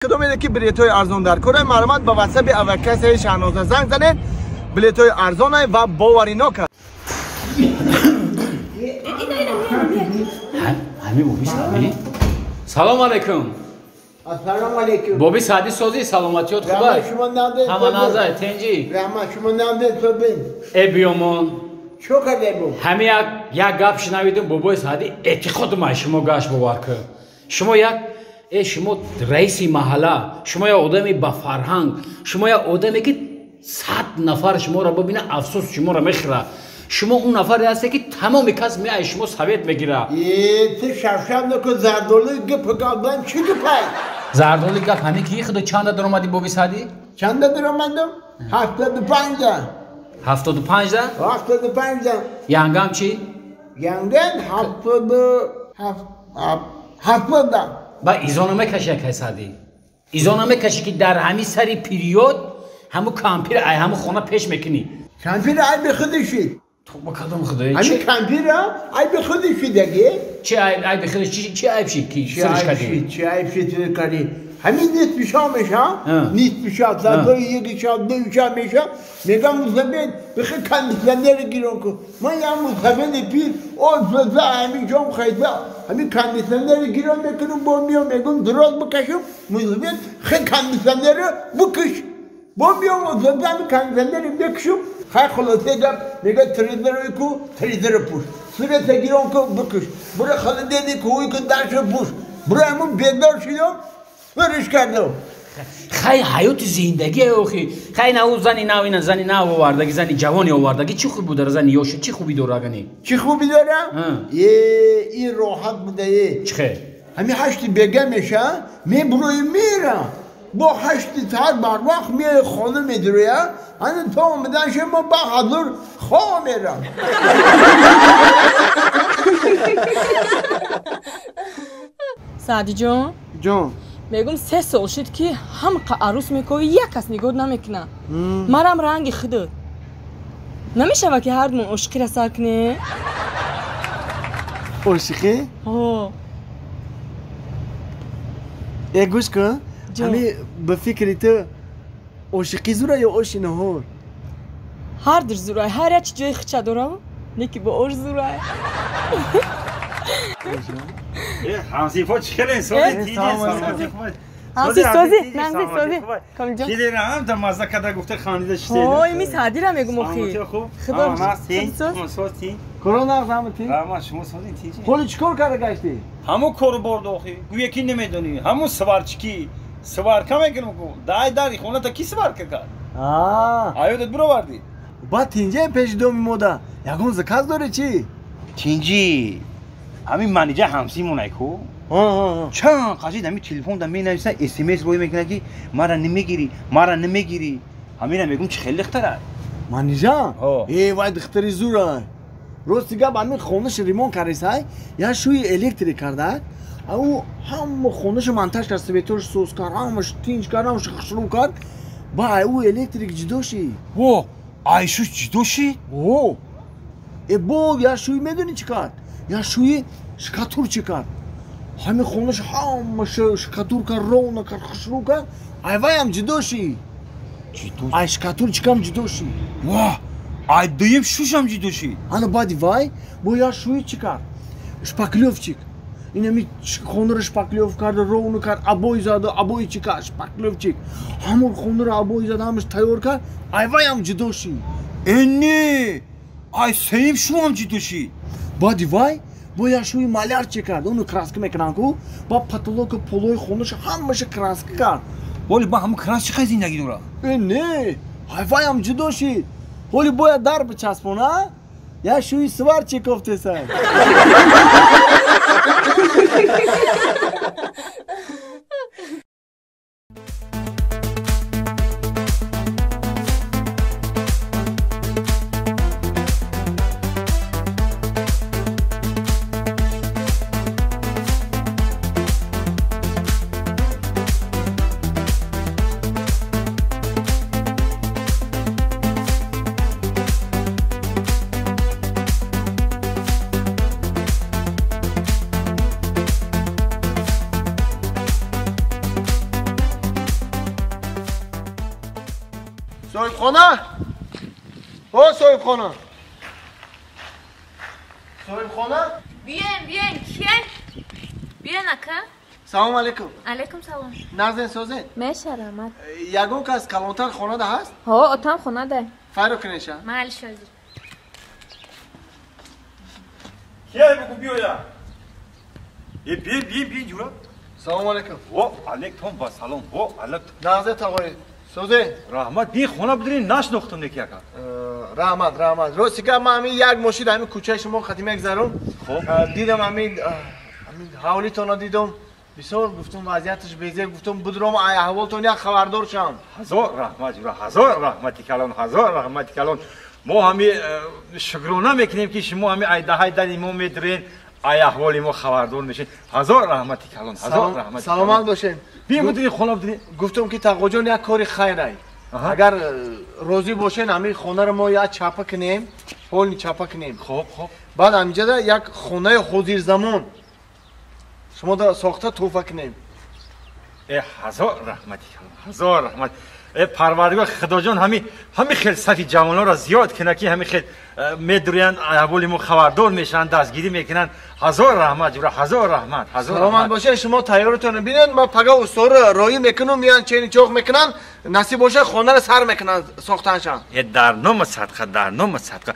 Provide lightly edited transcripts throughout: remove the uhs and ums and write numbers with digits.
Кадомеде ки билетҳои арзон дар кора, маълумот ба ватсапи авиакассаи Шаҳноза занг занед. Билетҳои арзонай ва боваринок. Ҳами Боби Саъдӣ? Салом алайкум. Ассалому алайкум. Боби Саъдӣ созӣ, саломатиёт хубай? Ҳама назай, тенҷӣ? Раҳмат, шумо намдед собин. Э биёмон. Чо кардем? Ҳами як гап шунавидум, бобои Саъдӣ эътиқодум ай шумо гашт бовар кун. Шумо як шумо раиси маҳалла, шумо як одами ба фарҳанг, шумо як одаме ки 100 нафар шуморо бибина, афсӯс шуморо мехӯрад. Шумо он нафаре ҳасте ки тамоми кас меай шумо совет мегирад. Э, ту шавшав накун, зардолуи гап галбан чӣ гапай? Зардолуи гап ҳамин ки худо чанда даромадӣ Боби Саъдӣ? Чанда даромадам? 75-да. 75-да? 75-да. Янгам чӣ? Янгам 77-да. Ба изо намекашӣ акай Саъдӣ? Изо намекашӣ ки дар ҳамин сари период ҳамун кампир ай ҳамун хона пеш мекунӣ? Кампир айби худишид. То ба кадом худое? Ҳамин кампира айби худишид аге? Чи айби худиш? Чи айб шид ки сириш кардӣ? Чи айб шид сириш кардӣ? Ҳамин нисфи шаб меша, нисфи шаб, соатҳои яки шаб, дуи шаб меша, мегам мусафед бихе кондитсионер гирон кун. Ман як мусафеди пир офтода ҳамин ҷом хайда, ҳамин кондитсионер гирон мекунам, бо миём мегум дроз бикашам, мусафед хе кондитсионерро бикаш. Бо миём офтода ҳамин кондитсионерро бикашам, хай хулоса гап мега телевизорро ку, телевизорро пӯш, света гирон кун, бикаш, бура холодильник ку, ку даршо пӯш, бура ҳамун бедор шудам. Сириш кардам. Хай ҳаёти зиндагӣ охи. Хай на ӯ зани нав, ина зани нав овардаги, зани ҷавоне овардаги. Чӣ хуб буда зани ёша, чӣ хубӣ дора агани? Чӣ хубӣ дора? Е, ин роҳат буда е. Чӣ хел? Ҳамин ҳашти бега меша, мебурои мера. Бо ҳашти саат барвақт меои хона медуроя, ҳани то омаданша мо ба ҳазур хоб мерам. Саъдиҷон? Ҷон. Мегум 3 сол шуд ки ҳамқа арӯс мековӣ, як кас нигоҳ намекунад. Марам ранги худат. Намешава ки ҳардумон ошиқиро сар кунем? Ошиқӣ? Ҳо. Э гӯш кун, ҳами ба фикри ту ошиқӣ зура ё оши наҳор? Ҳардуш зурай, ҳар як чи ҷои худша дорав, не ки бо ош зурай. Ҳамсифо чӣ хеле сози тиҷи? Ҳамси сози, нағзи сози. Комилҷон. Чӣ дера ҳам та мазза када гуфта хандида шидед. Ҳой, ми Саъдира мегум охи. Худо соз ти. Коро нағз ҳама ти? Раҳмат, шумо созин тиҷи. Ҳоли чӣ кор карда гаштӣ? Ҳамун кору борд охи. Гӯя ки намедонӣ, ҳамун сварчики. Сварка мекунам ку. Дай дари хоната ки сварка кард? Аёдат бировардӣ? Баъд тинҷае пеши доми мода. Ягон заказ дорӣ чӣ? Тинҷӣ. Ҳамин манижа ҳамсимонай ку. Чанд қашид ҳамин телефонда менависа, смс рӯй мекунад ки мара намегирӣ, мара намегирӣ. Ҳамина мегум чӣ хеле духтара. Манижа? Э, вай духтари зура. Рости гап ҳамин хонаш ремонт кардисай, як шӯи электрик карда, ӯ ҳама хонашу монтаж кард, светош соз кард, ҳамаш тинҷ кард, ҳамаш хушрӯ кард. Ба ай ӯ электрик ҷудо шид. Во, ай шӯш ҷудо шид? О. Э бо як шӯи медонӣ чӣ кард? Як шӯи шкатурчӣ кард. Ҳамин хонаш ҳамаша шкатур кард, ровно кард, хушрӯ кард. Ай вайам ҷудо шид. Ай шкатурчикам ҷудо шид. Ва, ай дуюм шушам ҷудо шид. Ана баъди вай бо як шӯи чӣ кард? Шпаклёвчик. Инами хонаро шпаклёв кард, ровно кард, обои зад, обои чӣ кард? Шпаклёвчик. Ҳамон хонаро обои зад, ҳамаш тайёр кард. Ай вайам ҷудо шид. Э не, ай сеюм шуам ҷудо шид. Баъди вай бо як шӯи маляр чӣ кард? Ону краска мекунанд ку, ба потолоку полои хонаша ҳамаша краска кард. Ҳоли ба ҳамун краска чӣ қадр зиндагӣ дорад? Э не, ай вайам ҷудо шид. Ҳоли бояд дар бичаспона, як шӯи сварчик кофтесай. Соҳибхона? О, соҳибхона. Соҳибхона? Биёем, биёем, кием? Биёен ака. Салом алейкум. Алейкум салом. Нағзен созен? Меша, раҳмат. Ягон кас калонтар хонада ҳаст? Ҳо, отам хонада. Файро кунеша? Майли шозир. Кия бугу биёя? Е би би би ҷура. Салом алейкум. Во алейкум ва салом. Во алейкум. Нағзе тағои. Созе? Раҳмат, би хона бидирин нашнохтум неки ака. Раҳмат, раҳмат. Рости гап ман ҳамин як мошин ҳамин кӯчаи шумо қадим мегзарум. Хоб. Дидам ҳамин ҳавлитонро дидам. Бисёр гуфтум вазъияташ безеб, гуфтум будром ай аҳволтон як хабардор шавам. Ҳазор раҳмат ҷура, ҳазор раҳмати калон, ҳазор раҳмати калон. Мо ҳами шукрона мекунем ки шумо ҳами айдаҳай дани мо медирен, ай аҳволи мо хабардор мешед. Ҳазор раҳмати калон, ҳазор раҳмати. Саломат бошед. Биё будри хона будри. Гуфтум ки тағоҷон як кори хайр ай. Агар розӣ бошед ҳамин хонаро мо як чапа кунем, ҳолни чапа кунем. Хоб, хоб. Баъд ҳаминҷода як хонаи ҳозирзамон шумо да сохта тӯҳфа кунем. Э ҳазор раҳмати калон, ҳазор раҳмат. Э парвардигор худоҷон ҳами хел сафи ҷавононро зиёд кунад ки ҳами хел медурянд, аҳволи мо хабардор мешаванд, дастгирӣ мекунанд. Ҳазор раҳмат ҷура, ҳазор раҳмат, ҳазор. Саломат бошед, шумо тайёритонро бинед, ман пага усторо роӣ мекунам, меянд чени чоқ мекунанд, насиб бошад хонаро сар мекунанд сохтаншан. Э дар номи садқа, дар номи садқа.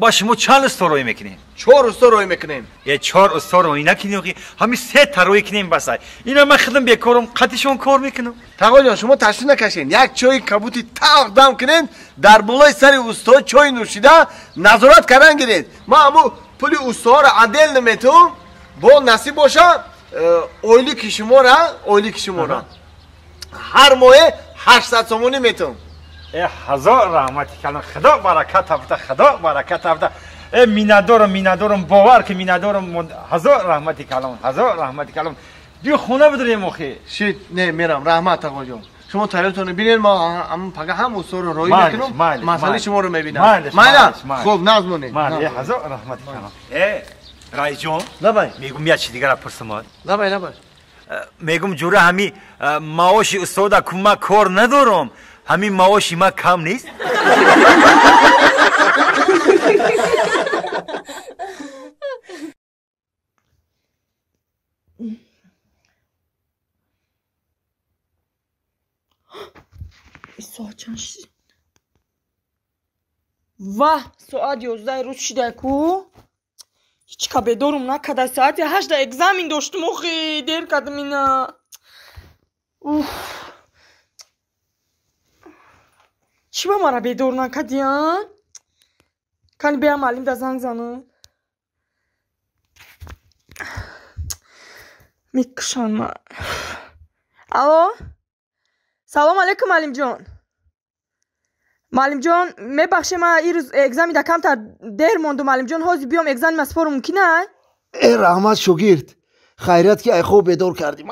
Ба шумо чанд усто роӣ мекунем? 4 усто роӣ мекунем. Э 4 усто роӣ накунем, ҳами 3 та роӣ кунем басай. Ина ман худам бекорам, қатишон кор мекунам. Тағоҷон, шумо ташвиш накашед. Як чойи кабути талх дам кунед, дар болои сари усто чой нӯшида назорат кардан гиред. Ман ҳамун пули устоҳоро отдел наметавам, бо насиб боша ойлики шуморо, ойлики шуморо ҳар моҳе 800 сомонӣ метавам. Э ҳазор раҳмати калон, худо баракат афта, худо баракат афта. Э миннатдорам, миннатдорам, бовар ки миннатдорам. Ҳазор раҳмати калон, ҳазор раҳмати калон. Биё хона бидурем охи. Шит, не мерам, раҳмат тағоҷон. Шумо тайёртонро бинед, мо пага ҳам усторо роӣ мекунам, масъалаи шуморо мебинам. Майла, хуб, назм монед. Ҳазор раҳмати калон. Э раисҷон, лабай. Мегум як чи дигара пурсам. Лабай, лабай. Мегум ҷура ҳами маоши устода кӯмак кор надорам. Ҳамин маоши ма кам нест? Соат чанд шид? Ваҳ, соат 11 рӯз шида ку? Ҳеҷ ка бедорум накарда. Соати 8 экзамен доштум, охи, дер кардам ина. Уф. Чӣ ба мара бедор накардиян? Кани беям маълим да занг занам. Мекушанд ма. Алло? Салом алейкум, маълимҷон. Маълимҷон, мебахше, ман ин рӯз экзамена камтар дер мондум, маълимҷон, ҳозир биём экзамен аз форум мумкин ай? Э раҳмат шогирд, хайрият ки ай хоб бедор кардӣ.